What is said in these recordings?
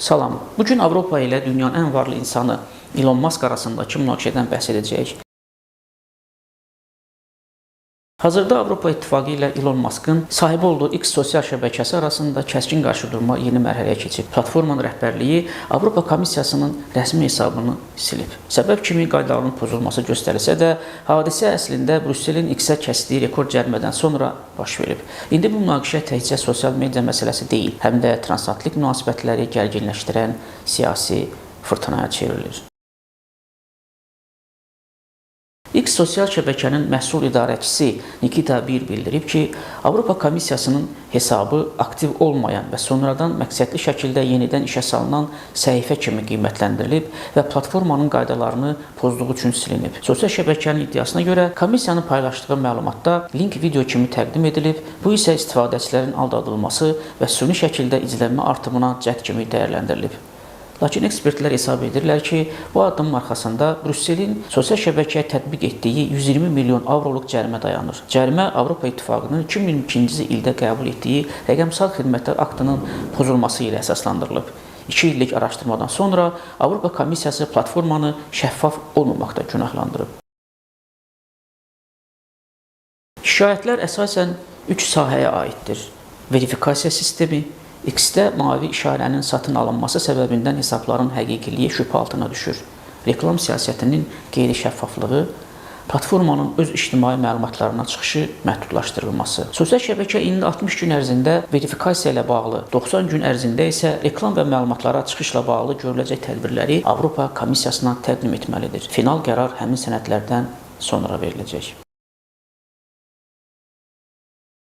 Salam. Bu gün Avropa ilə dünyanın ən varlı insanı Elon Musk arasındakı münaqişədən bəhs edəcəyik. Hazırda Avropa İttifaqı ilə Elon Muskın sahibi olduğu X sosial şəbəkəsi arasında kəskin qarşıdurma yeni mərhələyə keçib. Platformanın rəhbərliyi Avropa Komissiyasının rəsmi hesabını silib. Səbəb kimi qaydaların pozulması göstərilsə də, hadisə əslində Brüsselin X-ə kəsdiyi rekord cərimədən sonra baş verib. İndi bu münaqişə təkcə sosial media məsələsi deyil, həm də transatlantik münasibətləri gərginləşdirən siyasi fırtınaya çevrilir. X sosial şəbəkənin məhsul idarəçisi Nikita Bir bildirib ki, Avropa Komissiyasının hesabı aktiv olmayan və sonradan məqsədli şəkildə yenidən işə salınan səhifə kimi qiymətləndirilib və platformanın qaydalarını pozduğu üçün silinib. Sosial şəbəkənin iddiasına görə komissiyanın paylaşdığı məlumatda link video kimi təqdim edilib, bu isə istifadəçilərin aldadılması və süni şəkildə izlənmə artımına cəhd kimi dəyərləndirilib. Lakin ekspertlər hesab edirlər ki, bu addımın arxasında Brüsselin sosial şəbəkəyə tətbiq etdiyi 120 milyon avroluq cərimə dayanır. Cərimə Avropa İttifaqının 2022-ci ildə qəbul etdiyi rəqəmsal xidmətlər aktının pozulması ilə əsaslandırılıb. 2 illik araşdırmadan sonra Avropa Komissiyası platformanı şəffaf olmamaqda günahlandırıb. Şikayətlər əsasən 3 sahəyə aiddir: verifikasiya sistemi, X-də mavi işarənin satın alınması səbəbindən hesabların həqiqiliyi şübhə altına düşür. Reklam siyasətinin qeyri-şəffaflığı, platformanın öz ictimai məlumatlarına çıxışı məhdudlaşdırılması. Sosial şəbəkə indi 60 gün ərzində verifikasiya ilə bağlı, 90 gün ərzində isə reklam və məlumatlara çıxışla bağlı görüləcək tədbirləri Avropa Komissiyasına təqdim etməlidir. Final qərar həmin sənədlərdən sonra veriləcək.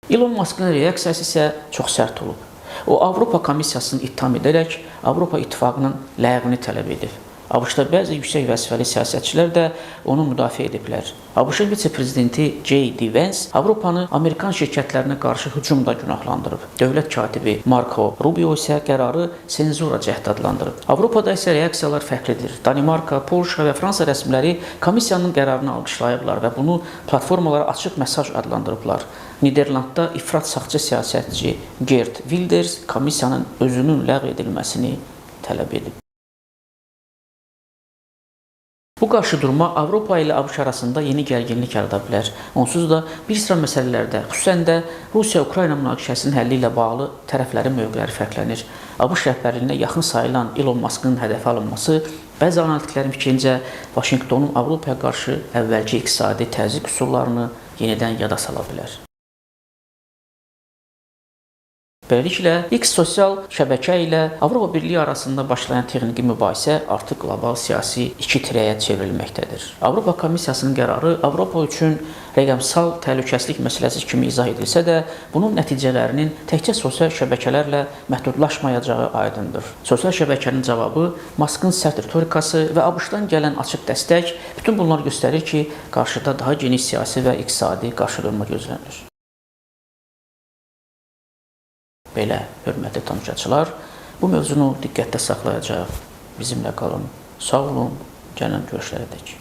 Elon Muskın reaksiyası isə çox sərt olub. O, Avropa Komissiyasını ittiham edərək Avropa İttifaqının ləğvini tələb edib. ABŞ-da bəzi yüksək vəzifəli siyasətçilər də onu müdafiə ediblər. ABŞ-ın vitse-prezidenti J.D. Vance Avropanı Amerikan şirkətlərinə qarşı hücumda günahlandırıb. Dövlət katibi Marco Rubio isə qərarı senzura cəhdi adlandırıb. Avropada isə reaksiyalar fərqlidir. Danimarka, Polşa və Fransa rəsmiləri komissiyanın qərarını alqışlayıblar və bunu platformalara açıq mesaj adlandırıblar. Niderlandda ifrat sağçı siyasətçi Geert Wilders komissiyanın özünün ləğv edilməsini tələb edib. Bu qarşıdurma Avropa ilə ABŞ arasında yeni gərginlik yarada bilər. Onsuz da bir sıra məsələlərdə, xüsusən də Rusiya-Ukrayna münaqişəsinin həlli ilə bağlı tərəflərin mövqeləri fərqlənir. ABŞ rəhbərliyinə yaxın sayılan Elon Muskın hədəfə alınması bəzi analitiklərin fikrincə Vaşinqtonun Avropaya qarşı əvvəlki iqtisadi təzyiq üsullarını yenidən yada sala bilər. Beləliklə, X sosial şəbəkə ilə Avropa Birliyi arasında başlayan texniki mübahisə artıq qlobal siyasi iki tirəyə çevrilməkdədir. Avropa Komissiyasının qərarı Avropa üçün rəqəmsal təhlükəsizlik məsələsi kimi izah edilsə də, bunun nəticələrinin təkcə sosial şəbəkələrlə məhdudlaşmayacağı aydındır. Sosial şəbəkənin cavabı, Muskın sərt ritorikası və ABŞ-dan gələn açıq dəstək, bütün bunlar göstərir ki, qarşıda daha geniş siyasi və iqtisadi qarşıdurma gözlənilir. Belə, hörmətli tamaşaçılar, bu mövzunu diqqətdə saxlayacaq. Bizimlə qalın. Sağ olun, gələn görüşlərə dək.